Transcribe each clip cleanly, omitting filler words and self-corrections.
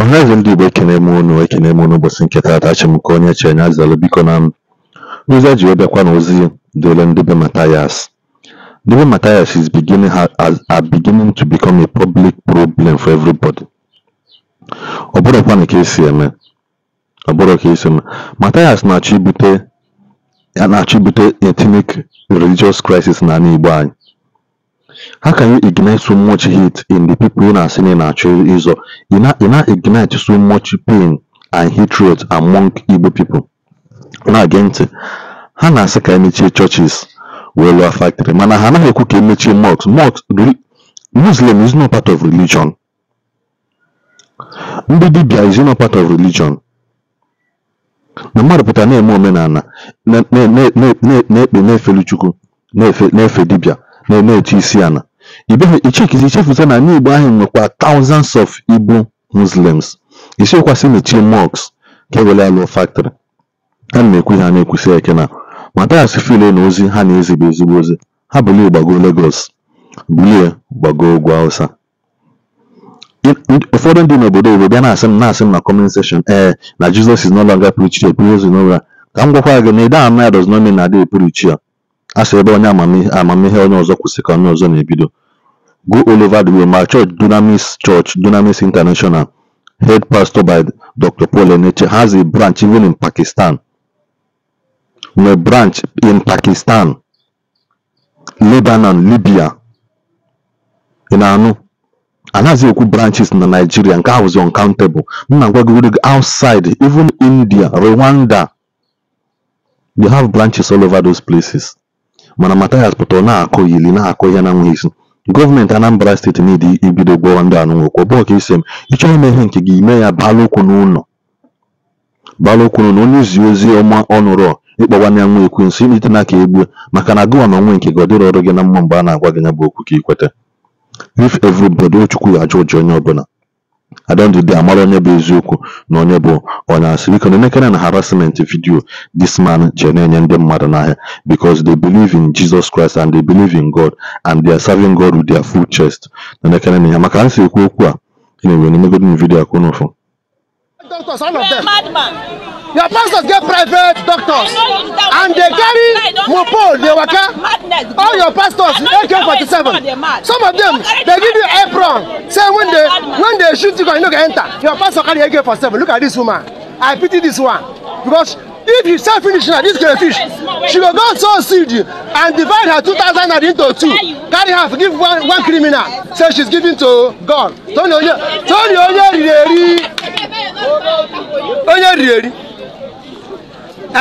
Ọhaneze ndị Igbo ekene m unu ụbọchị nke taata. Achị m ka onye chee nya zalụ biko na n'ụzọ ji wee bịakwa na ozi dịrị ndị be Mathias. Ndị be Mathias is beginning are beginning to become a public problem for everybody. Ọ bụrụkwa ka esi eme, ọ bụrụ ka esi eme. Mathias na-achọ ibute ethnic religious crisis n'ala Igbo anyị. How can you ignite so much hate in the people na-asị na ị na-achọ ịzọ? Ị na-ignite so much pain and hatred among Igbo people. Na-age ntị, ha na-asị ka emechie churches wee lụọ factory, mana ha anaghị ekwu ka emechie mosques. Mosque, Muslim is not part of religion. Ndị dibịa is not part of religion. Na mmadụ pụtara na-eme omenala, na-ekpe, na-efelu Chukwu, na-efe dibịa, na-eti isi ala. Ichefuta na ndị Igbo ahụ nwekwa thousands of Igbo Muslims. Isikwasị mechie mosques ka ewere ya lụọ factory. A na-ekwu ihe a na-ekwusi eke na Mathias file na ozi ha na-ezi bụ ezigbo ozi. Ha bulie gbago Lagos, bulie gbago ugwu Hausa. Ụfọdụ ndị n'obodo oyibo bịa na-asị m na comment section, ee na Jesus is no longer preached here, Jesus is no longer. Ka m gwakwa gị na ịda ama ya does not mean na adịghị preach ya. A sị ebe onye amamihe onye ọzọ kwụsị ka onye ọzọ na-ebido. Go all over the world. My church, Dunamis Church, Dunamis International, head pastor by Dr. Paul Eneche, has a branch even in Pakistan. A branch in Pakistan, Lebanon, Libya. Ị na-anụ? Anaghịzi ekwu branches na Nigeria, nke ahụ is uncountable. M na-agwa gị outside, even India, Rwanda, they have branches all over those places. Mana Mathias pụtara na-akụ yili na-akụ ihe na-enweghị isi. Gọọmenti Anambra steeti niile ibido gwọwa ndị anụnwokwu. Ọ bụrụ ka isi m ịchọrọ ime ihe nke gị, ime ya bala okwu n'ụlọ, bala okwu n'ụlọ. Onye zi ozi ọma ọnụrọ ịkpọwa ya nwa ekwensu imite na ka egbue, maka na gụwa na onwe nke gị ọ dịrị ọrụ gị na mma mgbe a na-agwa gị ya bụ okwu ka ị kweta. If everybody Chukwu ga-ajụ ụjọ onye ọbụla adọndịdị amara onye bụ eziokwu na onye bụ onye asị. Biko na emekere na harassment video this man je na-enye ndị mmadụ n'ahịa, because they believe in Jesus Christ and they believe in God and they are serving God with their full chest. Na emekere na ihe maka nsị ekwu okwu a ị na-enwe n'emegodi video akụ n'ụfụ. Doctors, all of them. Your pastors get private doctors and they carry mopol, they waka. All your pastors, AK-47. Some of them, they give you apron. Say when they shoot you, you no can enter. Your pastor carry AK-47. Look at this woman. I pity this one. Because if you sell finish now, this crayfish, she will go sow seed and divide her 2,000 into two. Carry half, give one criminal. Say she's giving to God. Tony Onye. Eh?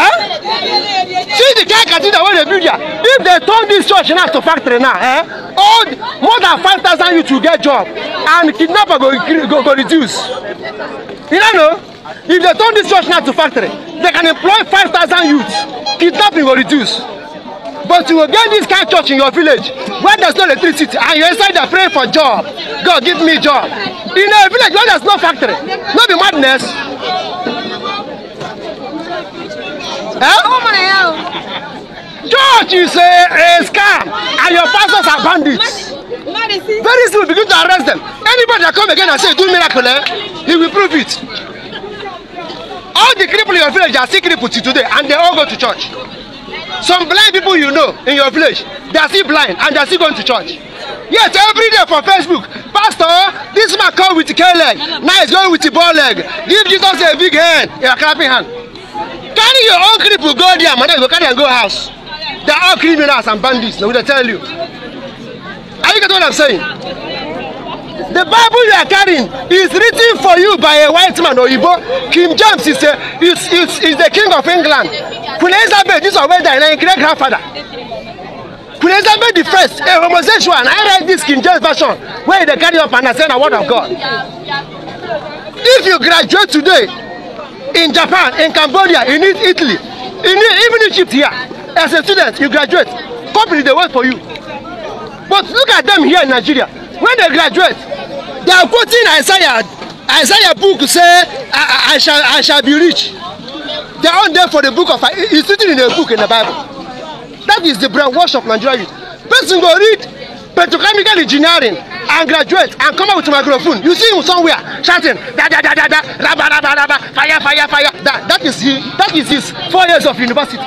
See the kind cathedral where they build here. If they turn this church now to factory now, eh? All more than 5,000 youth will get job, and kidnapper go reduce. You don't know? If they turn this church now to factory, they can employ 5,000 youths. Kidnapping will reduce. But you will get this kind of church in your village where there's no electricity, and you're inside there praying for job. God, give me job. In a village where there's no factory, no be madness. Eh? Church is a scam, and your pastors are bandits. Very soon we begin to arrest them. Anybody that come again and say do miracle, eh, he will prove it. All the cripple in your village are still crippled today, and they all go to church. Some blind people you know in your village, they are still blind and they are still going to church. Yes, every day for Facebook, pastor, this man come with the K leg, now he's going with the ball leg. Give Jesus a big hand, a clapping hand. Carry your own cripple, go there, man, go carry and go house. They are all criminals and bandits, now they tell you. Are you getting what I'm saying? The Bible you are carrying is written for you by a white man, Oyibo. King James is the king of England. Queen Elizabeth, this was where the great grandfather. Queen Elizabeth the First, a homosexual, and I read this King James version where they carry up and say the word of God. If you graduate today in Japan, in Cambodia, in Italy, in even Egypt here, as a student, you graduate, company they work for you. But look at them here in Nigeria. When they graduate, they are quoting Isaiah book say, I shall be rich. They are on there for the book of, it's written in a book in the Bible. That is the brainwash of Nigeria youth. Person go read petrochemical engineering, and graduate and come out with microphone. You see him somewhere shouting da da da da da raba raba raba fire fire fire. That is he. That is his 4 years of university.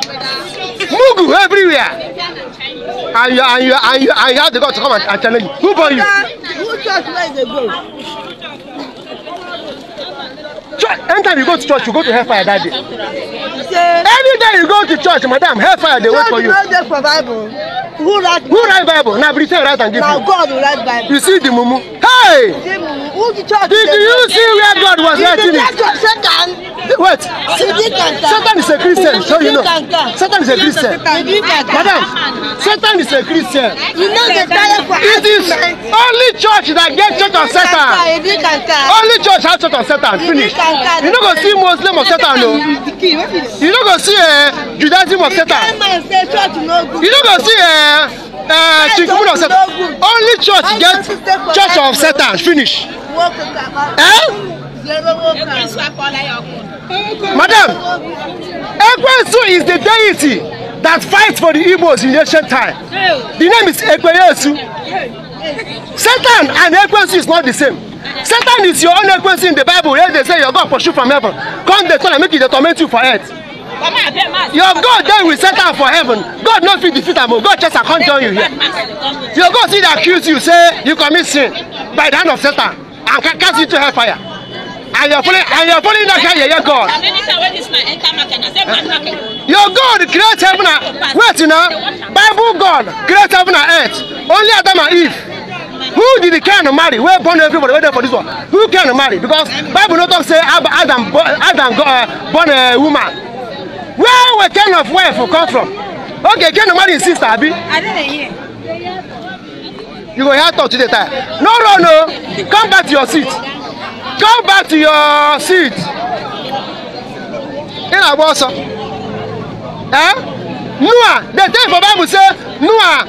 Mugu everywhere. And you have the God to come and challenge you. Who born you? Who church where they go? Anytime you go to church, you go to hellfire that day. Any day you go to church, madam, hellfire they wait for you. Church for Bible. Who write Bible? Now Britain write and give now you. God will write Bible. You see the mumu. Hey! Who the church? Did you see where God was writing it? Satan. Wait. Satan is a Christian, so you know. Satan is a Christian. Madam, Satan is a Christian. You know the tire for it is only church that gets church of Satan. Only church has church of Satan. Finish. You no go see Muslim of Satan, no. You no go see Judaism of Satan. You no go see Chikumun of Satan. Only church gets church of Satan. Finish. Eh? Madam, Ekwensu is the deity that fights for the Igbos in ancient time. The name is Ekwensu. Satan and Ekwensu is not the same. Satan is your own Ekwensu in the Bible where they say your God pursue from heaven. Come the and make it torment you for earth. Your God then will Satan for heaven. God no fit defeat am. God just can't join you here. Your God see that accuse you, say you commit sin by the hand of Satan and cast you to hellfire. And you're following that guy, your God. Your God creates heaven and wait, you know, Bible God creates heaven and earth. Only Adam and Eve. Who did the Cain marry? Where born everybody? Wait for this one. Who can marry? Because Bible not talk say Adam born a woman. Where were Cain of wife come from? Okay, Cain marry his sister Abi. I didn't hear. You go here talk today time. No, no, no. Come back to your seat. Come back to your seat. In a boss. Eh? Noah, the time for Bible say Noah,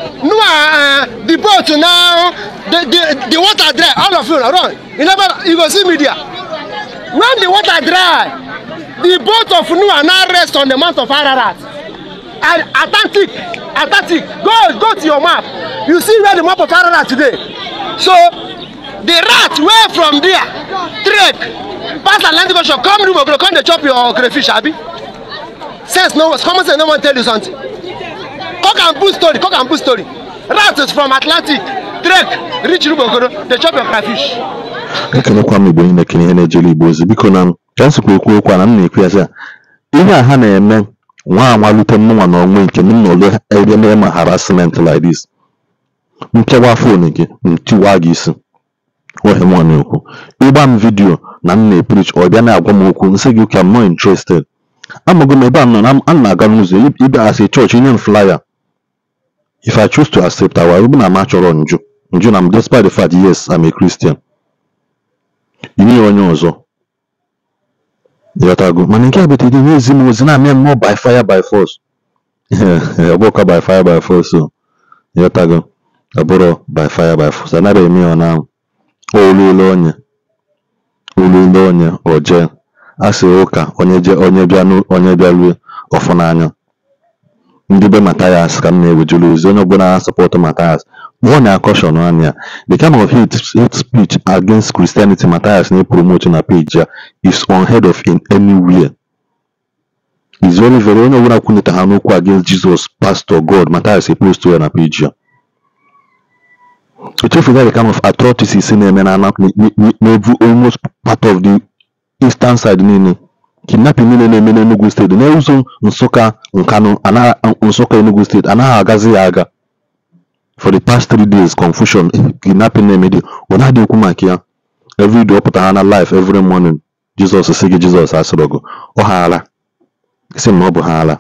the boat now, the water dry. All of you are wrong. You never, you go see media. When the water dry, the boat of Noah now rests on the mount of Ararat. And Atlantic, go to your map. You see where the map of Ararat today. So the rat way from there, trek, pass Atlantic Ocean, come to come they chop your crayfish, abi. Sense no, common sense no one tell you something. Cock and bull story, Rat is from Atlantic, trek, reach Rubokoro, they chop your crayfish. Ekelekwa m Igbo niile kene ihe na-ejere Igbo ozi biko na ka nsokwa ekwu okwu na m na-ekwu ya sị ihe a ha na-eme nwa anwalute mụnwa na onwe nke m nọlụ ebe na-eme harassment like this. Nkewa phone gị ntiwa gị isi. Ohe mụ na-ekwu ịgba m vidiyo na m na-epreach ọ bịa na-agwa m okwu nsị gị ka I'm not interested. Amago m ebe a nọ na m na-aga n'ụzọ ịbịa as a church nye m flyer. If I choose to accept, I will na m achọrọ njụ na m despite the fact yes I'm a Christian. Inye onye ọzọ ịghọtago mana nke a bụ ịdị na-ezi m ozi na-amịa mmụọ by fire by force. Ọ bụrụkwa by fire by force o ịghọtago ọ bụrụ by fire by force anaghị eme ya na olu onye o jee asị ụka onye je onye bịalue ọfụ n'anya ndị be Mathias ka m na-ewejuru ozi onye ọbụla na-asọpọtụ Mathias kpọọ na caution anya the kind of hate speech against Christianity Mathias na-promote na page ya is unheard of in anywhere. Is very very onye ọbụla kwuneta ha n'okwu against Jesus pastor God Mathias epost ya na page ya. Echefuga the kind of atrocities na-eme na na-ebu almost part of the eastern side niile kidnapping niile na-eme n'Enugu steeti n'ụzọ Nsụka Nkanu Nsụka Enugu steeti anaghị agazi ya aga for the past 3 days confusion kidnapping na-eme dị ọ na-adị ekwu maka ya every day ọ pụtara na life every morning Jesus sị gị Jesus asịrọgụ ọ ha ala sị na ọ bụ ha ala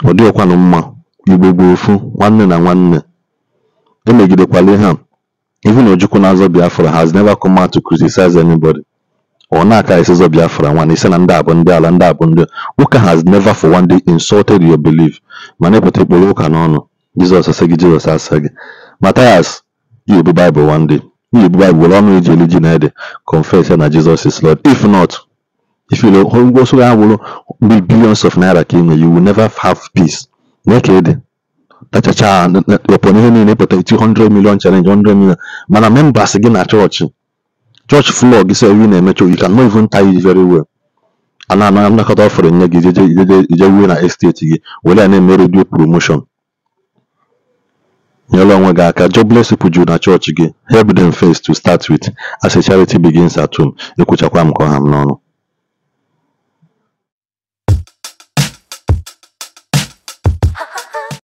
ọ dịghịkwanụ mma Igbo bụ ofu nwanne na nwanne emegidekwala ihe a even Ojukwu na-azọ Biafra has never come out to criticize anybody. Ọ na-aka esi zọ Biafra nwana isi na ndị abụ ndị ala ndị abụ ndị ụka has never for one day insulted your belief mana ịpụta ikporo ụka n'ọnụ Jizọs asị gị Jizọs asị gị Mathias you ebu Bible one day you ebu Bible were ọnụ eji elu ji na ede confess ya na Jesus is Lord. If not, if you also ya wụrụ billions of naira ka ị nwe you will never have peace. Neke ede Tachacha upon ihe niile pụta 200 million challenge, 100 million, mana members gị na chọọchị, church floor gị sef na-emecha, you cannot even tie it very well. A na-ana nnakọta offering nye gị, ije ije ije wuo na estate gị, were ya na-eme radio promotion. Nyere onwe gị aka. Jobless people juru na chọọchị gị. Help them first to start with, as a charity begins at home. Ekwuchakwa m ka ọha m n'ọnụ.